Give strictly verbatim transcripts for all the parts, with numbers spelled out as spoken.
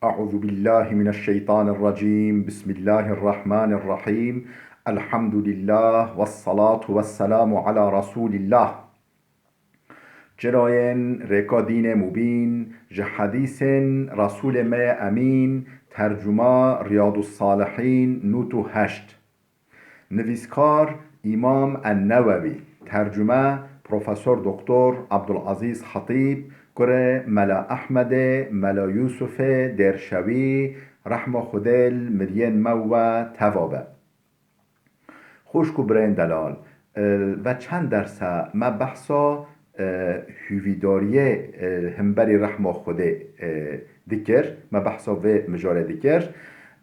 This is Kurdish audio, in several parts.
أعوذ بالله من الشيطان الرجيم. بسم الله الرحمن الرحيم. الحمد لله والصلاة والسلام على رسول الله. Çirayên rêka dînê mubîn, ji hedîsên Resûlê me yê Emîn, tercuma Riyadus Salihîn, nût û heşt. Nivîskar Îmam En-Newewî, tercume Profesor Doktor Abdulazîz Hatîb, kurê Mela Ehmedê, Mela Yûsufê Dêrşewî, rehma Xwedê li miriyên me we teva be. Xwişk û birayên delal, e, ve çend derse me behsa, e, hûvîdariyê, e, hemberî rehma Xwedê, e, dikir, me behsa vê mijarê dikir.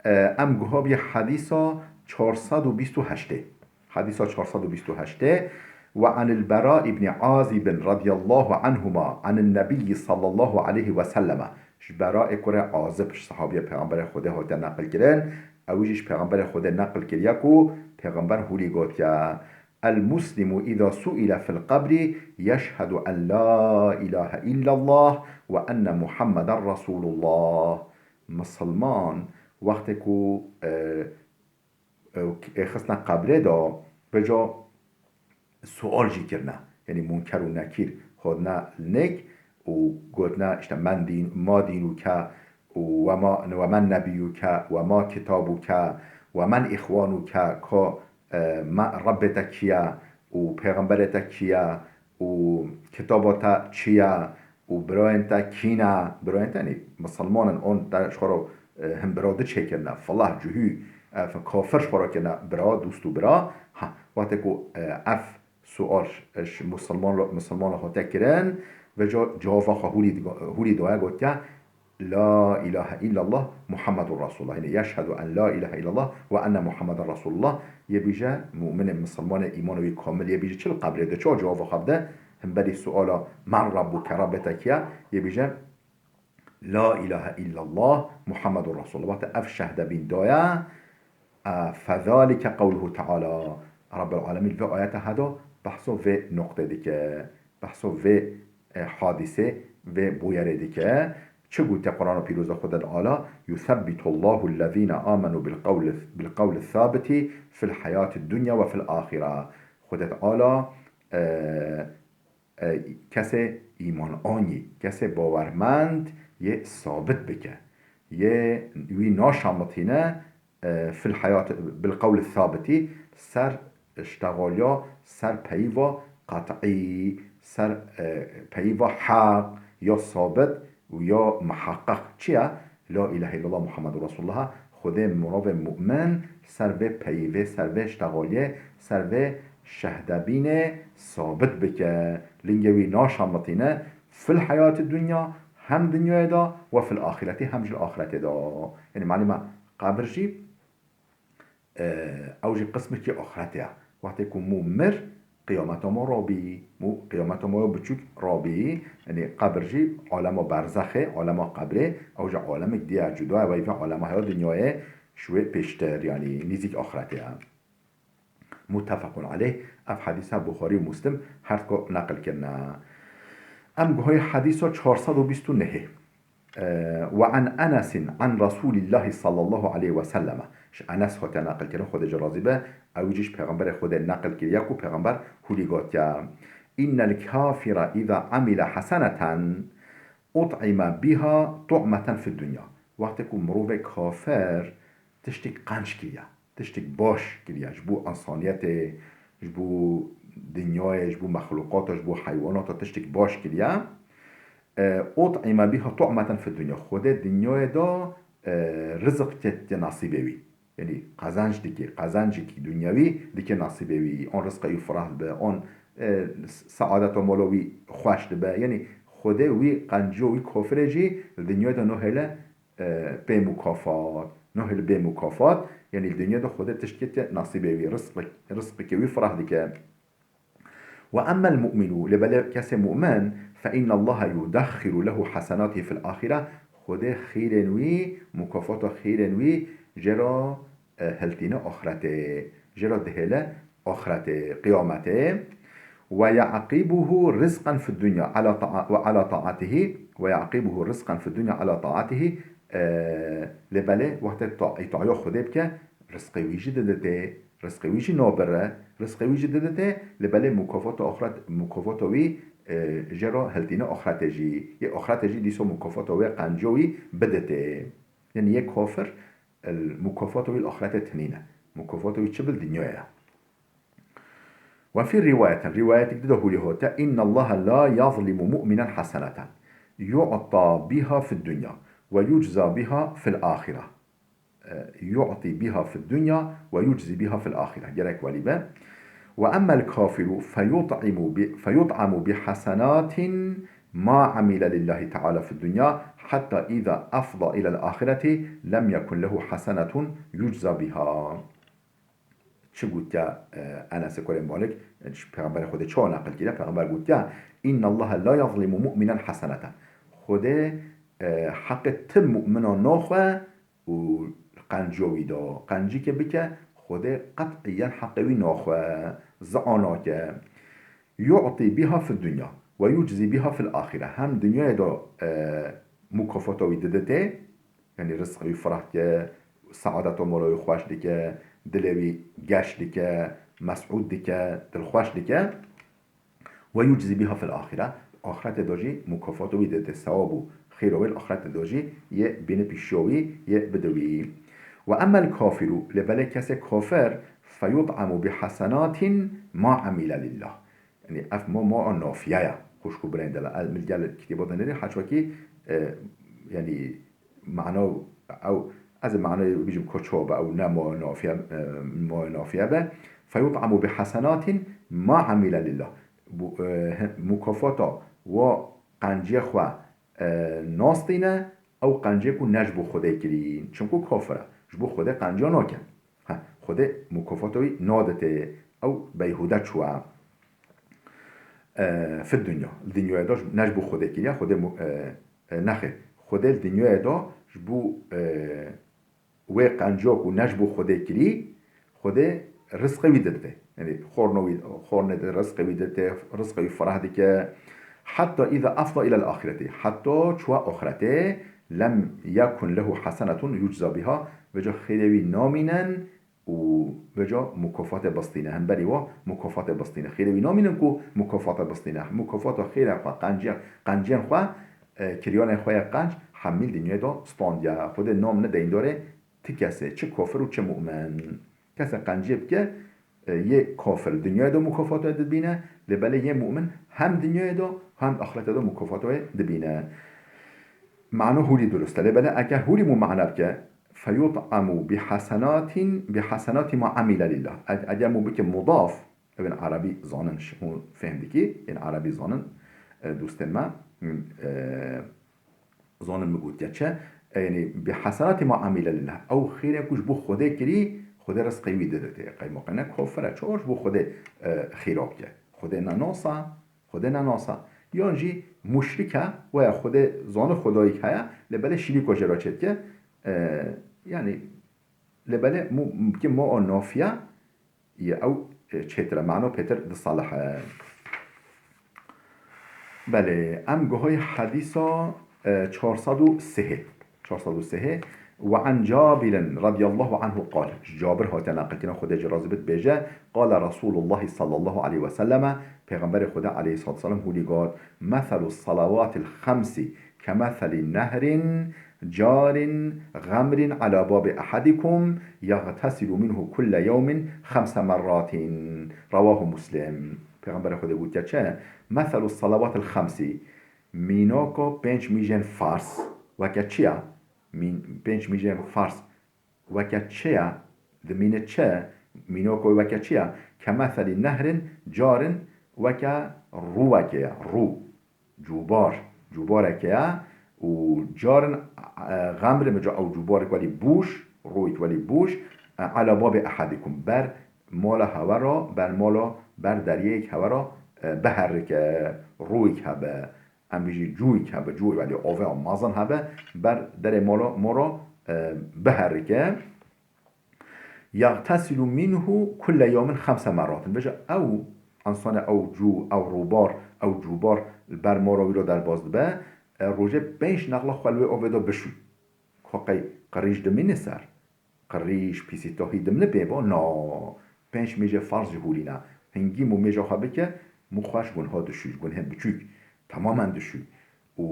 E, em guha bûye hedîsa çar sed û bîst û heştê. Hedîsa çar sed û bîst û heştê. Ve anil Bera ibn Azib radiyallahu anhuma anin Nebiyyi sallallahu aleyhi ve selleme. Ji Beraê kurê Azib, ji sahabiyê Pêxemberê Xwedê hatiye neqil kirin. Ew jî ji Pêxemberê Xwedê neqil kiriye ku Pêxember hûlî gotiye, "El muslimu îza su'ile fil qebrî yeşhedu en la ilahe illallah ve enne Muhammeden Resulullah." Misilman wextê ku, e, e, ê xistine qebrê de, vêca sual jî kirine. Yanî Munker û Nekîr hatine li nêk û gotine, işte, "Men dîn, ma dînuke û we ma, we men nebiyuke, we ma kitabuke, we men îxwanuke", ka, e, me, Rebbê te kî ye û pêxemberê te kî ye û kitaba te çi ye û birayên te kî ne? Birayên te, yanî misilman in, on te ji xwe re, e, hembira di çêkirine, filah, cuhî, ev kafir ji xwe re kirine bira, dost û bira. Ha, wextê ku, e, ev sual ji misilman re, misilman re hate kirin, vêca cevaba xwe hûlî digo-, hûlî daye, gotiye, "La ilahe illallah Muhammedun Resulullah." Yanî yeşhedu en la ilahe illallah ve enne Muhammeden Resulullah. Yê bîje, mu'minê, misilmanê, îmanê wî kamil yê bîje, çi li qebrê de, çawa cevaba xwe bide? Hemberî suala "Men Rabbuke", Rabbê te kî ye? Yê bîje, "La ilahe illallah Muhammedun Resulullah." Wextê ev şehde bîn daye, e, "Fezalike qewluhu teala." Rabbul Alemîn vê ayete heda behsa vê noqtê dike. Behsa vê, e, hadîsê, vê bûyerê dike. Çi gote Qur'ana Pîroz de Xwedê Teala, "Yusebbitullahu ellezîne amenu bil qewli, bil qewli sabiti fil heyatid dunya ve fil ahire." Xwedê Teala, e, e, kesê îman anî, kesê bawermend yê sabit bike. Yê wî naşamitîne, e, fil heyat, bil qewli sabitî, ser ştexaliya, ser peyva qet'î, ser, e, peyva heq ya sabit û ya miheqeq. Çi ye? La ilahe illallah Muhammedur Resulullah. Xwedê mirovê mu'min ser vê peyvê, ser vê ştexaliyê, ser vê şehdebînê sabit bike. Lingê wî naşamitîne fil heyatî dunya, hem dinyayê de, ve fil axireti, hem jî li axiretê de. Yanî, malûm e, qebir jî, e, ew jî qismekî axretê ye. Wextê ku mû mir, qiyameta me rabî, mû qiyameta me ya biçûk rabî, yanî qebir jî alema berzexê, alema qebrê, ew jî alemek dî ye, cuda ye, veyvê alema heya dinyayê ji wê pêştir, yanî nîzîk axretê ye. Muttefequn aleyh, ev hedîsa Buxarî û Muslim her ko neqil kirine. Em guhayê hedîsa çar sed û bîst û nehê. Ee, "Ve an Enesin an Resulillahi sallallahu aleyhi ve selleme." Ji Enes hate neqil kirin, Xwedê ji razî be, ew jî ji Pêxemberê Xwedê neqil kiriye ku Pêxember hûlî gotiye, "İnnel kafire iza amile haseneten ut'ime biha tu'meten fid dunya." Wextê ku mirovê kafir tiştek qenc kiriye, tiştek baş kiriye, ji bo ensaniyetê, ji bo dinyayê, ji bo mexlûqata, ji bo heywanata tiştek baş kiriye. E, ut'ime biha tu'meten fid dunya. Xwedê dinyayê de, e, rizq tê, tê nasîbê wî. Yanî qezenc dike, qezencekî dunyewî dike nasîbê wî. On rizqê wî fireh dibe, on, e, seadeta mala wî xweş dibe. Yanî Xwedê wî qenciya wî kafirê jî li dinyayê de nahêle e, pê mukafat, nahêle bê mukafat, yanî li dinya de Xwedê tiştê te nasîbê wî, rizqek-, rizqekê wî fireh dike. "Ve emmel mu'minu", lê belê kesê mu'min, "fe innallaha yudahhiru lehu hasenatihi fil ahire", Xwedê xîrên wî, mukafata xîrên wî jê re, e, hiltîne axretê, jê re dihêle axretê, qiyametê. "Ve ya'qibuhu rizqan fid dunya ala ta'a-, ve ala ta'atihi, ve ya'qibuhu rizqan fid dunya ala ta'atihi", E, lê belê wextê ta-, îtaya Xwedê bike, rizqê wî jî diditê, rizqê wî jî nabire, rizqê wî jî diditê, lê belê mukafata axret, mukafata wî, e, jê re hiltîne axretê jî. Yê axretê jî dîsa mukafata wê qenciya wî biditê. Yanî yê kafir, el, mukafata wî li axretê tinîne. Mukafata wî çi bil dinyaya ye. وفي رواية، rîwayetek di de hûrî hate, إن الله لا يظلم مؤمنا حسنة يعطى بها في الدنيا ويجزى بها في الآخرة. E, يعطي بها في الدنيا ويجزى بها في الآخرة. Gerek welî be. وأما الكافر فيطعم ب-، فيطعم بحسنات ما عمل لله تعالى في الدنيا حتى إذا أفضى إلى الآخرة لم يكن له حسنة يجزى بها. Çi gotiya, e, Enesê kurê Malik, e, ji Pêxemberê Xwedê çawa neqil kiriye? Pêxember gotiya, إن الله لا يظلم مؤمنا حسنة. Xwedê, e, heqê ti mumina naxwe û qenciya wî da. Qencîkê bike, Xwedê qet'iyen heqê wî naxwe, zia nake. يعطي بها في الدنيا ويجزى بها في الآخرة. Hem dinyayê de, e, mukafata wî diditê, Yanî rizqê wî fireh dike, seadeta mala wî xweş dike, dilê wî geş dike, mesûd dike, dilxweş dike. ويجزى بها في الآخرة. Axretê de jî mukafata wî didê, sewab û xêra wê li axretê de jî yê bîne pîşiya wî, yê bide wî. وأما الكافر, lê belê kesê kafir, فيطعم بحسنات ما عمل لله. Yanî ev ma, ma nafiye ye. Xwişk û birayên delal. Ez min gel kitêba de nêrî, heçwekî, e, yanî mana ew, ez ê manayê bijim ku çawa be, ew ne ma nafiye, e, ma nafiye be. فيطعم بحسنات ما عمل لله. Bu, e, mukafata wa qenciyê xwe, e, nastîne, ew qenciyê ku ne ji bo Xwedê kirî. Çimku kafir e. Ji bo Xwedê qenciya nake. Ha, Xwedê mukafata wî naditê, ew beyhude çûye. E, fi dinya. Li dinyayê de ne ji bo Xwedê kiriye, Xwedê mu-, e, e, nexê. Xwedê li dinyayê de ji bo, e, wê qenciya ku ne ji bo Xwedê kirî, Xwedê rizqê wî diditê. Yanî xorna wî, xornê de rizqê wî diditê, rizqê wî fireh dike. Heta îza efda îlel axireti. Heta çûye axretê, lem yekun lehu hasenetun yucza biha. Vêca xêrê wî namînin û vêca mukafatê bistîne. Hemberî wa mukafatê bistîne. Xêrê wî namînin ku mukafata bistîne. Mukafata xêrê xwe, qenciyên, qenciyên xwe, e, kiriyanên xwe ya qenc hemî li dinyayê de standiye. Xwedê nam nide îndarê ti kesê, çi kafir û çi mu'min. Kesê qenciyê bike, e, yê kafir li dinyayê de mukafata wê dibîne, lê belê yê mu'min hem dinyayê de hem axirete de mukafata wê dibîne. Mano hûrî durust e. Lê belê eger hûrî mû mana bike, feyut'amu bi hasenatin, bi hasenati ma amile lillah. Eg-, eger mû bike mudaf, ew ên erebî zanin, ş-, hûn fêhm dikî, ên erebî zanin, e, dostên me, e, zanin min gotiye çi, e, yanî bi hasenati ma amile lillah. Ew xêrê ku ji bo Xwedê kirî, Xwedê rizqê wî diditê. Qey maqene kafir e, çawa ji bo Xwedê, e, xêra bike? Xwedê ne nas e, Xwedê ne nas e. Yan jî muşrik e, waya Xwedê zane Xwedayîk heye, lê belê şirîka jê re çêdike. E, yanî, lê belê mu-, mumkin ma o nafiye ye ew, e, çêtir e, mano pêtir disalih e. Belê, em guhayî hedîsa, e, çar sed û sê. Çar sed û sê. Ve an Cabirin radiyallahu anhu qal. Ji Cabir hate neqilkirin, Xwedê jî razî bit, bêje, qala Resulullah sallallahu aleyhi ve selleme, Pêxemberê Xwedê aleyhissalatu vesselam hûlî got, "Meselu salawatil xemsi kemeselî nehrin carin gamrin ala babi ehadikum yagtesilu minhu kulle yewmin xemse merratin." Rawahu Muslim. Pêxemberê Xwedê gotiye çi? "Meselu salawatil xemsi." Mînaka pênc mîjên farz weke çi ye? Mîn-, pênc mîjên farz weke çi ye? Dimîne çi? Mînaka wê weke çi ye? Kemeselî nehrin carin, weke rûwekê ye. Rû. Cûbar. Cûbareke ye û carin, e, xemrin, vêca ew cûbarek welî bûş, rûyek welî bûş, e, ala babê ehadikum, ber mala hewe re, ber mala, ber deriyeyek hewe re, e, biherike, rûyek hebe, em bijî cûyek hebe, cûyê welî avê mezin hebe, ber derê mala, mala, e, biherike. Yagtesilu minhu kulle yewmin xemse merratin. Vêca ew, insane ew cû, ew rûbar, ew cûbar li ber mala wî re derbas dibe, e, rojê pênc nexla xwe li wê avê de bişû. Xwe qey qirîj dimîne ser? Qirîj, pîsîtahî dimîne pê va? Na. Pênc mêjê farz jî hûlî ne. Hingî mû mêja xwe bike, mû xwe ji gunha dişû, ji gunhên biçûk. Temamen dişû. Û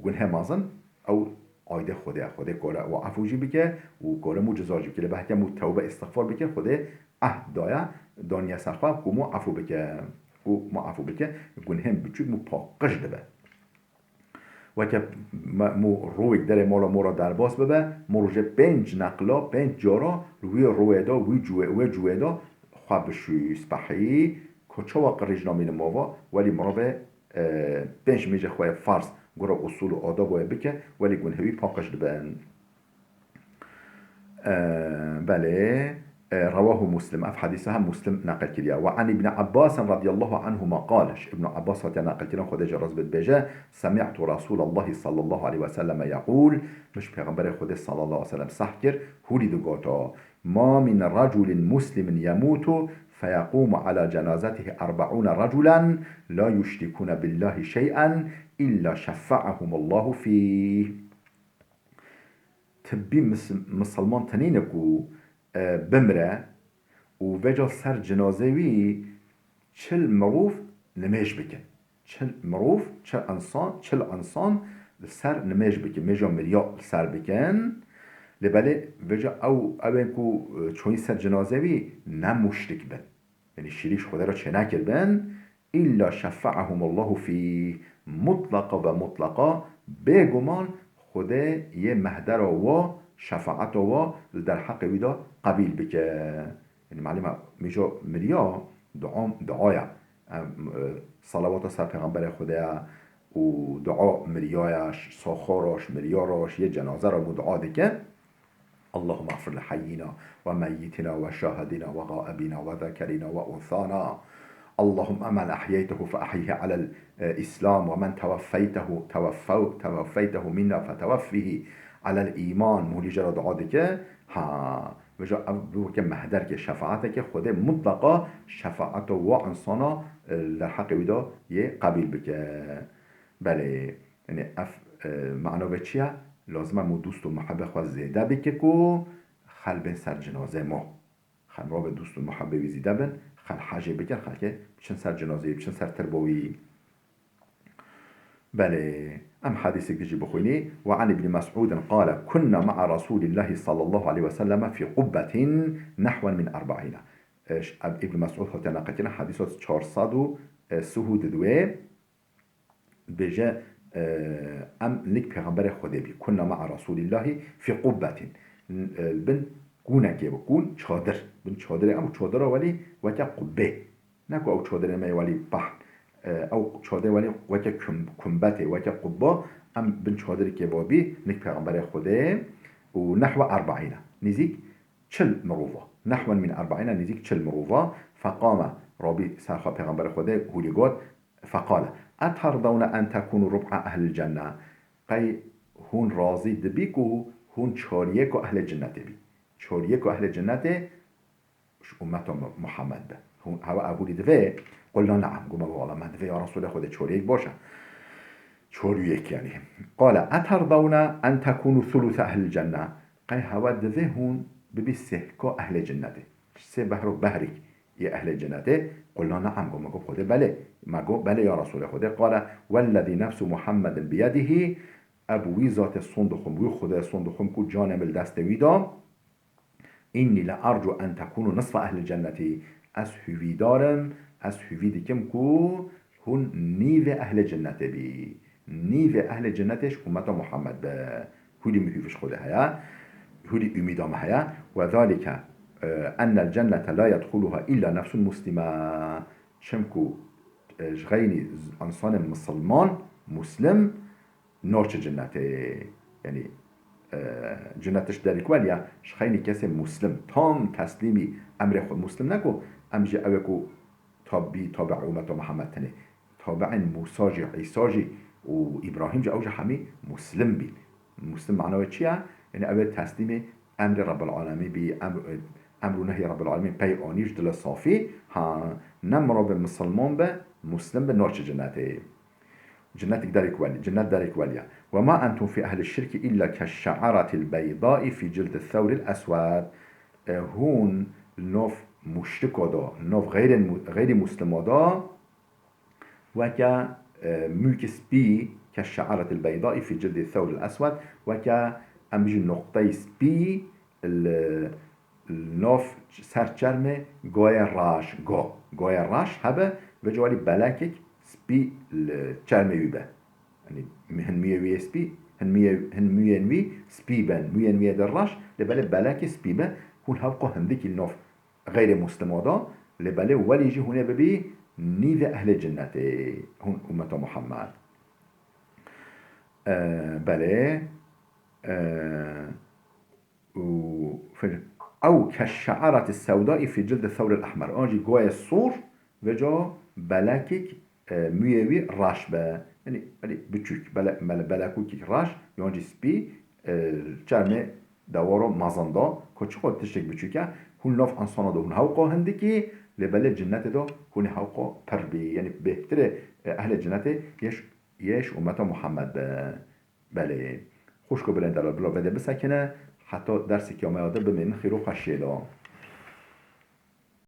gunhê mezin, ew aîdê Xwedê ye. Xwedê kare we efû jî bike û kare mû ceza jî bike. Lê be heke mû tewbe, îstixfar bike, Xwedê ehd daye, daniye ser xwe ku mû efû bike. Ku mû efû bike, gunhên biçûk mû paqij dibe. Weke me-, mû rûyek derê mala mora derbas bibe, mor jê pênc neqla, pênc cara li wî rûyê de, wî cûyê, wê cûyê de xwe bişû spehî, ku çawa qirîj namîne mava, welî mirovê, e, pênc mêjê xwe yê farz gora usul û adab wê bike, welî gunhê wî paqij dibin. E, belê, e, rewahu Muslim, ev hedîsa hem Muslim neqil kiriye. Ve an Ibn Abbas radiyallahu anhuma qal, ji Ibn Abbas hatiye neqil kirin, Xwedê jê razî be, dibêje, semi'tu Rasulallahi sallallahu aleyhi ve selleme yequl, min ji Pêxemberê Xwedê sallallahu aleyhi ve sellem seh kir, hûrî digoto, ma min raculin muslimin yemutu feyequmu ala cenazetihi erbauna raculan la yuşrikuna billahi şey'en illa şeffa'ahumullahu fîh. Tibbî mis-, misilman tenîne ku, e, bimre û vêca ser cinazê wî çil mirov nimêj bikin. Çil mirov, çil insan, çil insan li ser nimêj bikin. Mêja miriya li ser bikin. Lê belê vêca ew, ew ên ku, e, çûyî ser cinazê wî ne muşrik bin. Yanî şirîk ji Xwedê re çênekiribin, illa şeffa'ahumullahu fîh. Mutlaqa ve mutlaqa, bêguman Xwedê yê mehdera wa, şefaeta wa li derheqê wî de qebîl bike. Yanî malûm e, mêja miriya dua, dua ye. Em, e, salawata ser Pêxemberê Xwedê ye û dua miriya ye, ş-, saxa re, ji miriya re, ji yê cenaze re mû dua dike. اللهم اغفر لحينا وميتنا وشاهدنا وغائبنا وذكرنا وأنثانا. اللهم من أحييته فأحيه على الإسلام ومن توفيته، توفو-، توفيته منا فتوفه على الإيمان. Mûlî jê re dua dike. Ha, vêca ev bi weke mehderkê, şefaeteke Xwedê mutlaqa şefaeta wa insana, e, li derheqê wî de yê qebîl bike. Belê. Yanî ev, e, mana ve çi ye? Lazim e mû dûst û muhebê xwe zêde bike ku xel bên ser cinazê mo. Xel mirovê dûst û muhebê wî zêde bin, xel hecê bikin, xelkê biçin ser cinazê wî, biçin ser tirba wî. Belê, em hedîsek dijî bixwînî. Ve an Ibn Mes'udin qale, kunna ma'a Resulillahi sallallahu aleyhi ve selleme fi qubbetin nehwen min erba'îne. E, ş-, Ibn Mes'ud hatiye neqilkirin, hedîsa çar sed û sih û du. Dibêje, e, em lik Pêxemberê Xwedê bî. Kunna ma'a Rasulillahi fi qubbetin. N-, e, bin kûnekê bi kûn çadir. Bin çadirê em û çadira welî weke qubbê. Ne ku ew çadirê me yê welî pahn. E, ew çadirê welî weke kum-, kumbetê, weke qubba. Em bin çadirikê ve bî, lik Pêxemberê Xwedê û nehwe erba'îne. Nîzîk çil mirova. Nehwen min erba'îne, nîzîk çil mirova. Feqame, rabî ser xwe Pêxemberê Xwedê hûlî got, Feqale, eterdawne en tekûnû rub'a ehlil cenne? Qey hûn razî dibî ku hûn çariyêko ehlê cinnetê bî? Çariyêko ehlê cinnetê ji ummeta Mu-, Muhammed be. Hûn, hewa ev hûrî divê? Qulna ne'am. Goma, wala me divê ya Resulê Xwedê, çariyêk baş e. Çariyêk yanî. Qale, eterdawne en tekûnû thuluthe ehlil cenne? Qey hewa divê hûn bibî sêhka ehlê cinnetê? Sê behro behrîk yê ehlê cenetê? Qulna ne'am, got, me got Xwedê belê. Me got belê ya Resulê Xwedê. Qale, wellezî nefsu Muhammedin biyedihî, ev wî zatê sondixum, wî Xwedê sondixum ku canê min li destê wî da, înnî le ercu en tekûnû nisfa ehlil cennetî, ez hûvîdar im, ez hûvî dikim ku hûn nîvê ehlê cennetê bî. Nîvê ehlê cennetê ji ummeta Muhammed be. Hûdî min hûvî ji Xwedê heye. Hûdî umîda me heye. Ve zalike, e, ennel cennete la yedxuluha illa nefsun muslime. Çimku, e, ji xeynî z-, insanê misilman, muslim, naçe cennetê. Yanî, e, cennet tişt derî ku welî ye, ji xeynî kesê muslim, tam teslîmî emrê xwe, muslim ne ku em jî ew ê ku tabî, tabi ummeta Muhammed tenê. Tabi'ên Mûsa jî, Îsa jî û Îbrahîm jî, ew jî hemî muslim bîn. Muslim mana wê çi ye? Yanî ew ê teslîmê emrê Rebbil Alemîn bî, emr, emr û nehyê Rebbil Alemîn pey anî, ji dilê safî. Ha, ne mirovê misilman be, muslim be, naçe cennetê. Cennetek derek welî, cennet derek welî ye. وما أنتم في أهل الشرك إلا كالشعرة البيضاء في جلد الثور الأسود. E, hûn li nav muşriko de, li nav xeyrên mu-, xeyrî muslimo de weke, e, mûyekî spî, كالشعرة البيضاء في جلد الثور الأسود, weke em bijî noqteyê spî li, li nav ser çermê goyê raş, go, goyê raş hebe, vêca welî belekek spî li çermê wî be. Yanî hin mûyê wî yê spî, hin mûyê, hin mûyên wî spî ben, mûyên wî yê de reş, lê belê belekê spî be, hûn hewqo hindikî li nav xeyrê muslimo de, lê belê welî jî hûn ê bibî nîvê ehlê cinnetê, hûn ummeta Muhammed. E, belê, e, û fil-, ew keşşe'arati sewdai fi cildi thawril ehmer. An jî goyê sor, vêca belekik, e, mûyê wî reş be. Yanî, yanî biçûk, bele-, bele-, belekûkik reş, yan jî spî, e, çermê dewaro mezin de, ku çiqo tiştek biçûk e, hûn nav insana de hûn hewqo hindikî, lê belê cinnetê de hûn ê hewqo pir bî. Yanî bêhtirê, e, ehlê cinnetê yeş, yeş ummeta Muhammed be. Belê. Xwişko bilên delal, bila vede bisekine, heta dersê kiyameya de bimînin xîr û xweşiyê de.